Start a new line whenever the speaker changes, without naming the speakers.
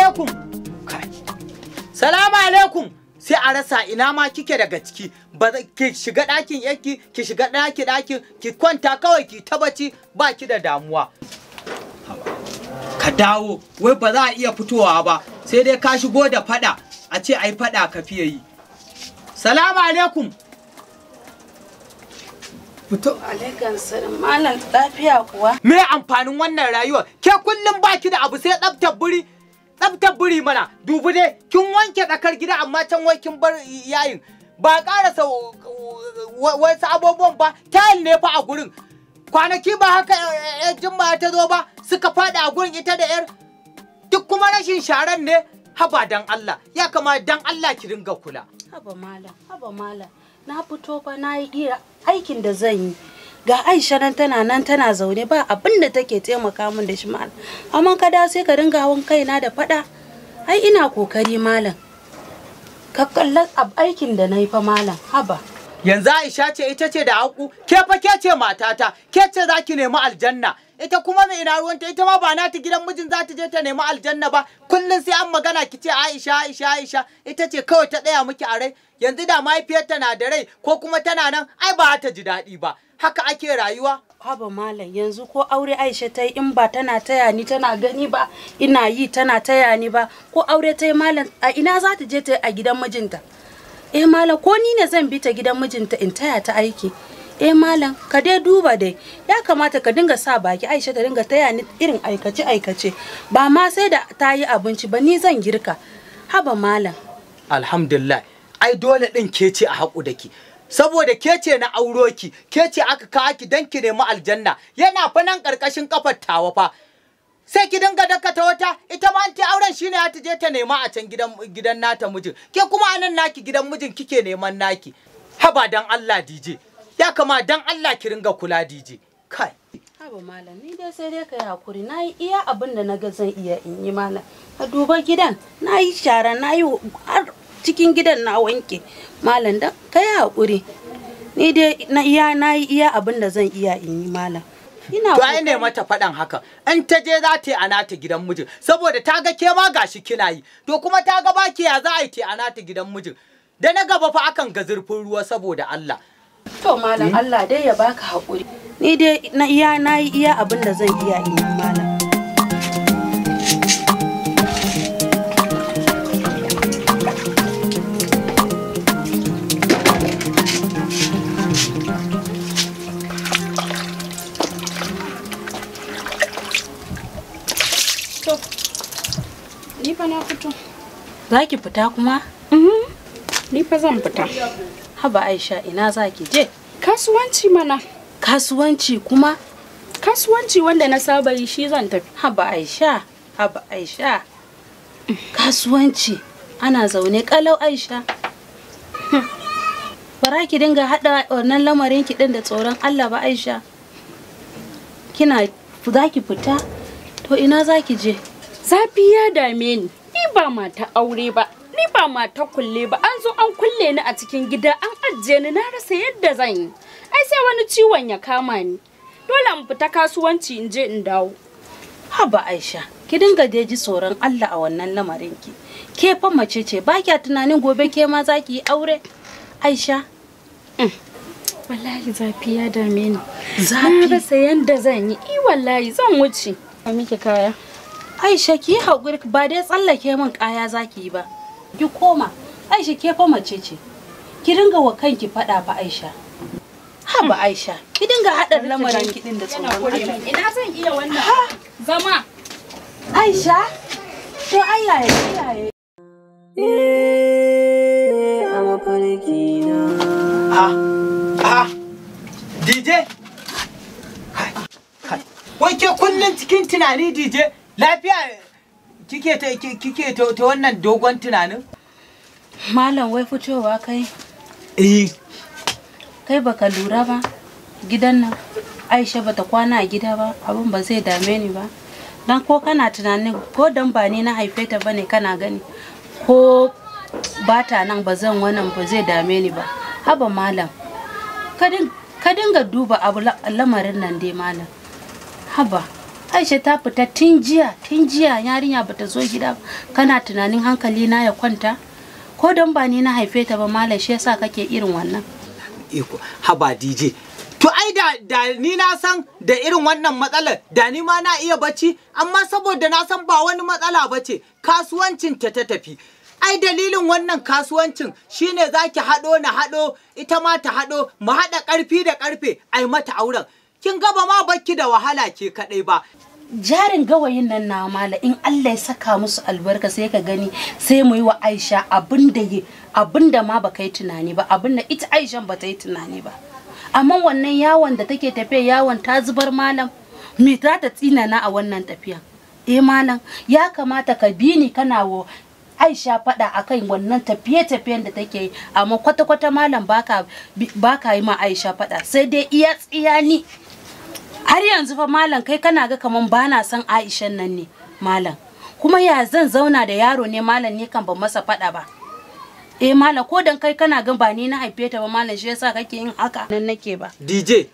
alaikum. Salamu alaikum. Sai a rasa ina ma kike daga ciki. Ba ki shiga ɗakin yanki, ki shiga ɗakin ki kwanta kawai ki ta bacci ba ki da damuwa. Ka dawo, wai ba za a iya fitowa ba, sai dai ka shigo da fada, a ce ai fada ka fiye yi. Salamu alaikum. Fito.
Alaikum salam. Malam lafiya kuwa?
Me amfanin wannan rayuwa? Ke kullum baki da abu sai tsaftar buri. Tsaftar buri mana. Dubu dai kin wanke tsakar gida amma can wai kin bar yayin. Ba karasa wasu abubuwan ba, tayil ne fa a gurin. Kwanaki ba haka yar Jumma ta zo ba, suka faɗi a gurin ita da yar. Duk kuma rashin sharan ne. Haba dan Allah, ya kamata dan Allah ki dinga kula.
Haba malam, haba malam. Na fito fa na yi iya aikin da zan yi. Ga Aisha nan tana nan tana zaune ba abin da take taimaka min da shi malam. Amma ka da sai ka dinga hawan kaina da fada. Ai ina kokari malam. Ka kalla aikin da na yi fa malam, haba.
Yanzu Aisha ce ita ce da haku, ke fa ke ce matata, ke ce za ki nemi aljanna. Ita kuma mai ina ruwanta, ita ma ba nata gidan mijin za ta je ta nemi aljanna ba. Kullum sai an magana ki ce Aisha, Aisha, Aisha, ita ce kawai ta tsaya miki a rai. Yanzu da mahaifiyarta na da rai ko kuma tana nan, ai ba ta ji daɗi ba. Haka ake rayuwa.
Haba malam, yanzu ko aure Aisha ta yi in ba tana taya ni tana gani ba, ina yi tana taya ni ba, ko aure ta yi malam, a ina za ta je ta yi a gidan mijinta? Eh malam, ko ni ne zan bi ta gidan mijinta in taya ta aiki? Eh malam, ka dai duba dai, ya kamata ka dinga sa baki Aisha ta dinga taya ni irin aikace aikace, ba ma sai da ta yi abinci ba, ni zan girka. Haba malam.
Alhamdulillah, ai dole din ke ce a haƙu da ki. Saboda ke ce na auro ki, ke ce aka kawo ki dan ki nemi aljanna, yana fa nan ƙarƙashin kafar tawa fa. Sai ki dinga dakata wata, ita ma ta auren shine ta je ta nema a can gidan nata mijin. Ke kuma anan naki gidan mijin kike neman naki. Haba dan Allah DJ. Ya kama dan Allah ki ringa kula DJ. Kai.
Haba malam, ni dai sai dai kai hakuri. Nayi iya abin da naga zan iya in yi malam. Ka duba gidan, nayi shara, nayi har cikin gidan na wanke. Malam dan kai hakuri. Ni dai na iya nayi iya abin da zan iya in yi malam.
Ina to ai ne mata faɗan haka. In ta je za ta yi a nata gidan mijin saboda ta ga ke ma gashi kina yi. To kuma ta ga baki ya za a yi ta a nata gidan mijin. Da na gaba fa akan ga zurfin ruwa saboda Allah.
To malam, Allah dai ya baka hakuri. Ni dai na iya nayi iya abin da zan iya in yi malam.
To, ni fa na fito.
Za ki fita kuma?
Ni fa zan fita.
Haba Aisha, ina za ki je?
Kasuwanci mana.
Kasuwanci kuma?
Kasuwanci wanda na saba yi shi zan tafi.
Haba Aisha, haba Aisha. Kasuwanci ana zaune kalau Aisha. Bara ki dinga hada wannan lamarin ki din da tsoron Allah ba Aisha. Kina za ki fita? To ina za ki je?
Zafi ya dame ni. Ni ba mata aure ba. Ni ba mata kulle ba. An zo an kulle ni a cikin gida, an ajiye ni, na rasa yadda zan yi. Ai sai wani ciwon ya kama ni. Dole in fita kasuwanci in je in dawo.
Haba Aisha, ki dinga dai ji tsoron Allah a wannan lamarin ki. Ke fa mace ce, ba kya tunanin gobe ke ma za ki yi aure? Aisha.
Wallahi zafi ya dame ni.
Zafi?
Na rasa yadda zan yi. I wallahi zan wuce. A miki kaya.
Aisha ki yi haƙuri, ba dai tsallake min kaya za ki yi ba. Ki koma. Aisha ke fa mace ce. Ki dinga wa kanki faɗa fa Aisha. Haba Aisha, ki dinga haɗa lamarin ki din da tsoron Allah.
Ina zan iya wannan zama?
Aisha, to Allah ya kiyaye.
A mafarki na.
Ha ha DJ. Kai kai. Wai ke kullun cikin tunani DJ? Lafiya kike ta wannan dogon tunanin?
Malam wai fitowa kai?
Eh.
Kai baka lura ba gidan nan Aisha bata kwana a gida ba, abin ba zai dame ni ba. Dan ko kana tunanin ko dan ba ni na haife ta bane kana gani ko bata nan ba zan wannan ba zai dame ni ba. Haba malam, ka dinga duba abu lamarin nan dai malam. Haba. Aisha ta fita tun jiya, tun jiya yarinya bata zo gida ba. Kana tunanin hankali na ya kwanta? Ko don ba ni na haife ta ba malam, shi yasa kake irin wannan?
Iko, haba DJ. To ai da ni na san da irin wannan matsalar da ni ma na iya bacci, amma saboda na san ba wani matsala bace, kasuwancin ta ta tafi. Ai dalilin wannan kasuwancin shine zaki haɗo na haɗo, ita ma ta haɗo, mu haɗa ƙarfi da ƙarfe ai mata auren. Kin ga ba ma bakki da wahala ke kaɗai ba.
Jarin gawayin nan na mala, in Allah ya saka musu albarka sai ka gani, sai mu yi wa Aisha abinda ma baka yi tunani ba, abinda ita Aishan ba ta yi tunani ba. Amma wannan yawon da take tafiya, yawon ta zubar malam, me za ta tsinana a wannan tafiya? Eh malam, ya kamata ka bi ni kana wa Aisha faɗa akan wannan tafiye-tafiyen da take yi, amma kwata-kwata malam baka yi ma Aisha faɗa, sai dai iya tsiya ni. Har yanzu fa malam, kai kana ga kaman bana son Aishan nan ne malam. Kuma ya zan zauna da yaro ne malam, ne kan ban masa faɗa ba? Eh malam, ko dan kai kana ga ba ni na haife ta ba malam, shi yasa kake yin haka nan nake ba.
DJ,